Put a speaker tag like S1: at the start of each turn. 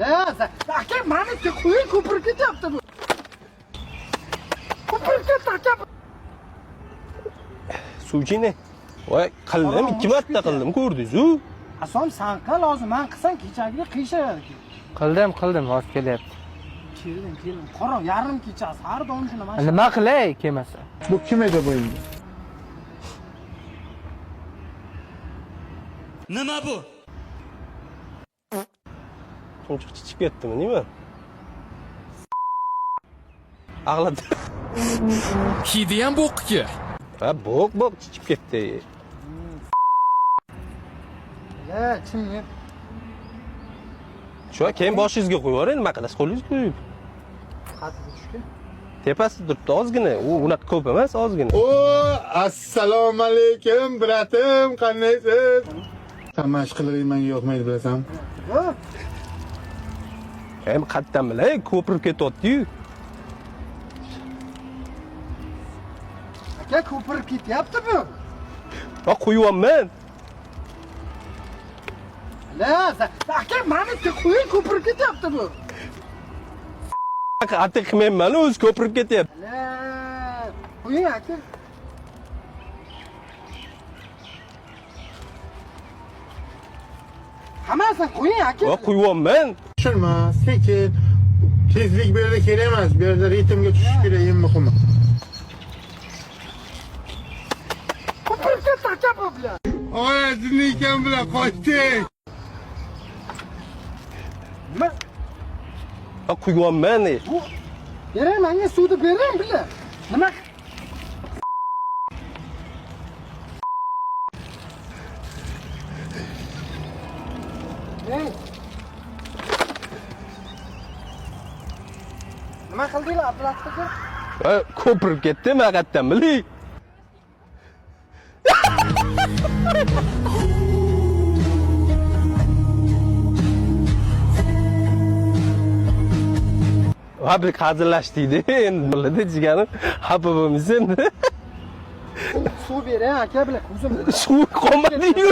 S1: Aka, mani qo'ying, ko'pirib ketyapti bu. Ko'pirib ketdi aka.
S2: Suvchini. Voy, qildim, 2 marta qildim, ko'rdingiz-u.
S1: Asom san qil hozir, man qilsam kechagidek qiyshayadi.
S3: Qildim, qildim, hozir kelyapti.
S1: Kelin, kelin. Qora, yarim kechasi har doim shuni mana.
S3: Nima qilay kelmasa?
S4: Bu kim edi bu endi?
S5: Nima bu?
S2: Tumshuq chichib ketdimi, nima? Ag'ladi.
S6: Hidi ham bo'qki.
S2: Ha, bo'q bo'q chichib ketdi.
S1: Ya, chimni.
S2: Shu keyin boshingizga qo'yib yuboring, nima qilasiz? Qo'lingizga qo'yib.
S1: Qattiq tushgan.
S2: Tepasida turibdi ozgina, u unaqa ko'p emas, ozgina.
S4: O, assalomu alaykum, bratim, qandaysiz? San mana shu qilig'ing menga yoqmaydi, bilasanmi?
S2: Hem qayerdan bilay, ko'pirib ketyapti-yu.
S1: Aka, ko'pirib ketyapti bu.
S2: Va qo'yyapman.
S1: La, aka, mani qo'ying, ko'pirib ketyapti bu.
S2: Atiq qilmayman, o'zi ko'pirib ketyapti.
S1: La, qo'ying aka. Hammasini qo'ying aka.
S2: Va qo'yyapman.
S4: Tushirma, sekin. Tezlik bu yerda kerak emas, bu yerda ritmga tushish kerak eng muhimi.
S1: Ko'pirib ketdi aka bu bilan.
S4: Oy, jinni ekan bilan qochdik.
S1: Nima?
S2: Va qo'yyapman.
S1: Bu bering menga suvni bering bilan. Nima? Ey. Nima qildinglar Abdulaziz aka?
S2: Va ko'pirib ketdi, men qayerdan bilay. Va bir hazillashdik endi biladi jigarim, xafa bo'lmaysiz endi.
S1: Suv bering aka bilan ko'zim.
S2: Suv qolmadi-yu.